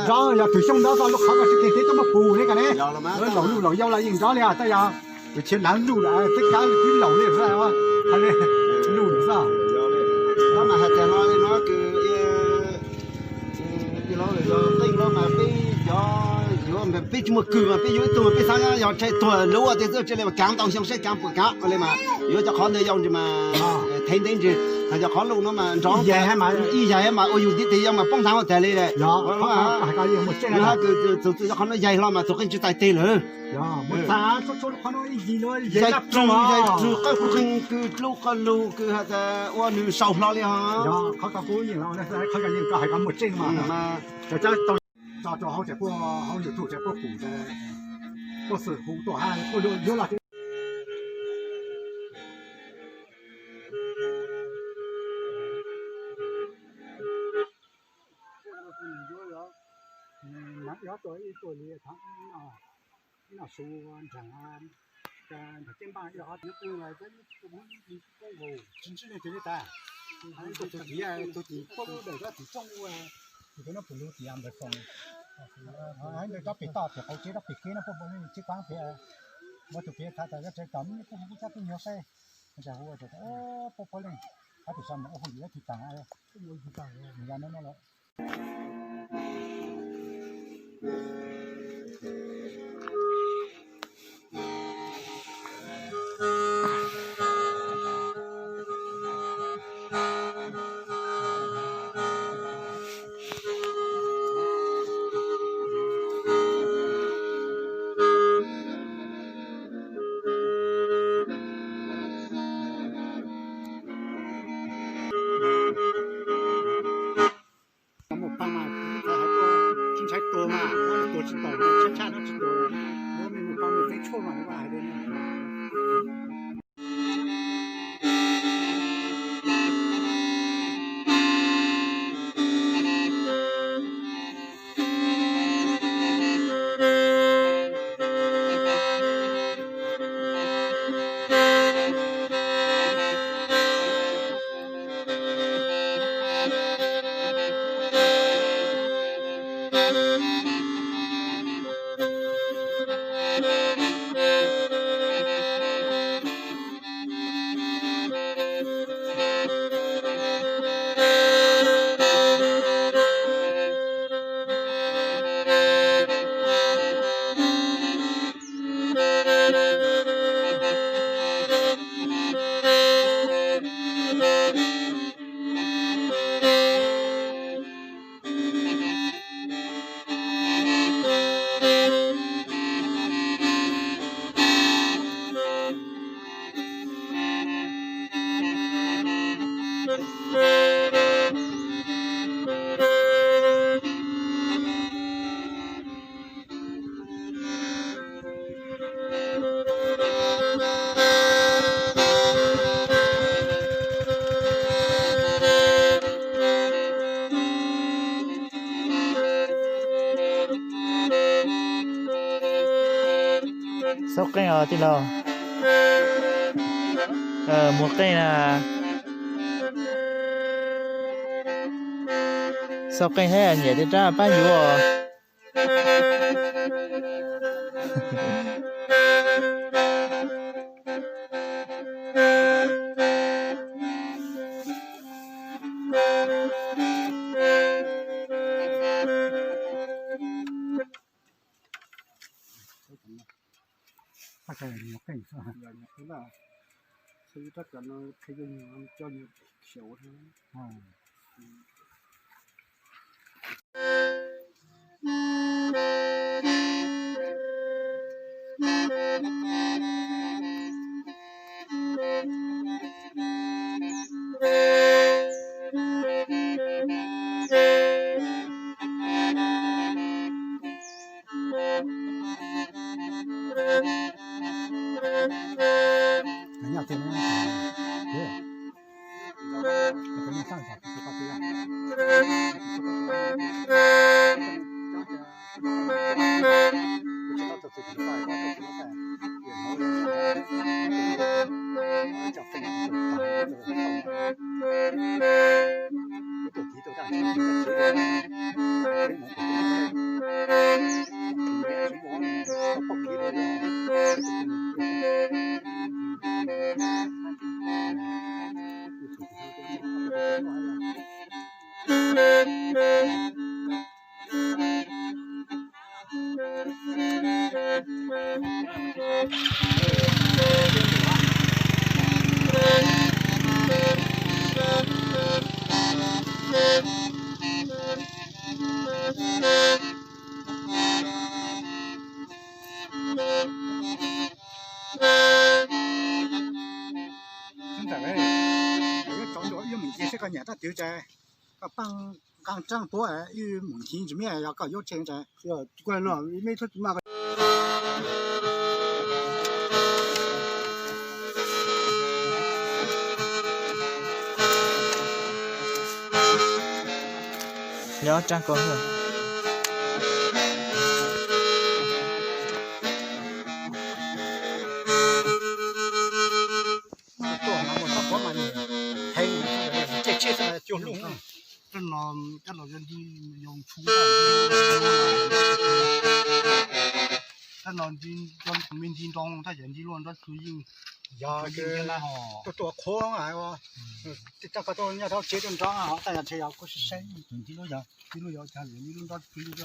Nrov, yog twg xyoo nrov koj lub qhov koj tsis kheev teb koj muab pus li ko ne. Laus luj laus yau los yeej nrov li, tab yog tus chiv nav luj lawm twb kab twb laus li, luj lawm xwb. Mas hais tias no no kws qeej no mas peb cov yuav peb tsis muaj kws mas peb yuav ib tug mas peb xav yog tseg tuag lub ua tias txawj tseg li mas kaav ntau xyoo saib kaav puas kaav li mas yuav cov qhov ntawd yau ntsis mas thev ntev ntsis. Hos cov qhov luj no mas nrov ib yaig mas ua yus ntiv tes yau mas poob nthav ua tag li lawm. Yog hab kws txug txug cov qhov no yaig hlo mas txug qeej tsis txais teg lawm. Yaig tsug yaig tsug qawj qeej kws dlub qawj lug kws has tas ua nws sau hlo li hos. Tso rau hauv tsam puab, hauv YouTube tsam puab pum tas, puab xwm hu tuaj hab puab yuav laj. Ib noj su nrag, nrag ceb npaj ib qho, tsis ntsib leej twg li tas. Tus tim, tus tim puab lub dawm rab tim rooj ua, tus no pum lug tim npawg Foom. Ntawd rab pem toj tim qaum tsev rab pem kev no puab npaum li tsib kaab pem. Muab tus pem thav tas koj tsev tom kuj hu kuj cab kuj nyuag saib. Ntawd hu tas puab puab leej, hab tim so mus ua hu yim ib tug taag, mus ya no no lawm. Muaj paab mas, tsis ntshai tuag mas, tuag tsis taus, tshaj tshaj no tsis tuag, muaj mej muaj paab mej teeb tshuaj mas nws hais li. Xauj qeej os tij laug. Muag qeej na. Xauj qeej thiab nyiam tej rab pab yuav. Ntawm, yuav tso ntua wb mus ncig seb koj nyiam rab twv tsa, koj pab nqa rab puab wb mus ncig ntsis miab yog koj yuav tseg tsa. Nyob rab ko. Tuaj no mus tau pov mas nws heev, tej tsheb xwb mas cuag luj. Rab no, rab no yog nti, yog tshu, rab no nti, me nti nroo tab yog nti luaj nrab tshu yeej, yog tuaj tuaj qhuav, tej rab ko tuaj nyob rau tsev tuaj nrov ho tab yog ntshe yog kuj saib saib nti luaj yog, nti luaj yog cas nti luaj nrab tshu yeej.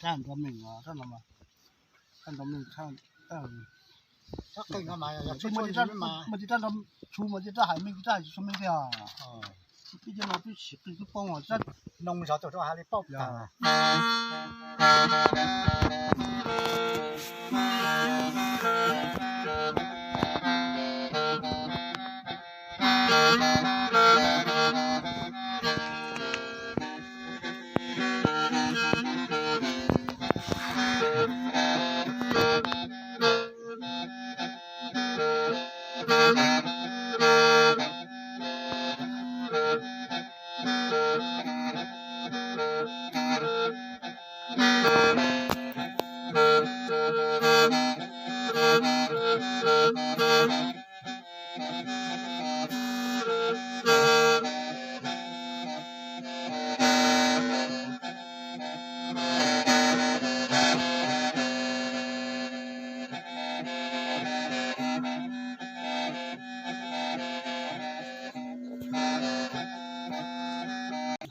Rab nrov meej, rab nrov meej, rab nrov, muaj tis rab nrov tshu, muaj tis rab hais meej, tis rab hais tshu meej tiag. Peb cov no peb siv qig twb poob os, rab noo zov tuaj rau hais li paub.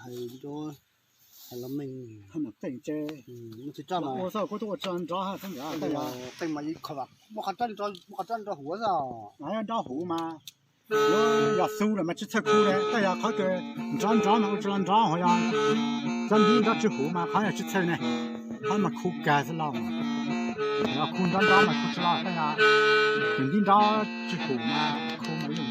Hais rau, hais los meej, muaj tis rab mas ua xwb kuj tuaj ua tsis nrov, tej mas muaj qhov rab nrov huv xwb, nrov huv mas yog xu lawm mas tsis txhawj khu li, tej yog qhov kws nrov nrov mas ua tsis los nrov, ho yog nrov nrov tsis huv mas qhov yog tsis txhawj ne, qhov mas khu kawg xwb lauj. Yog khu nrov nrov mas khu tsis los, tej yog nrov nrov tsis huv mas khu mas yeej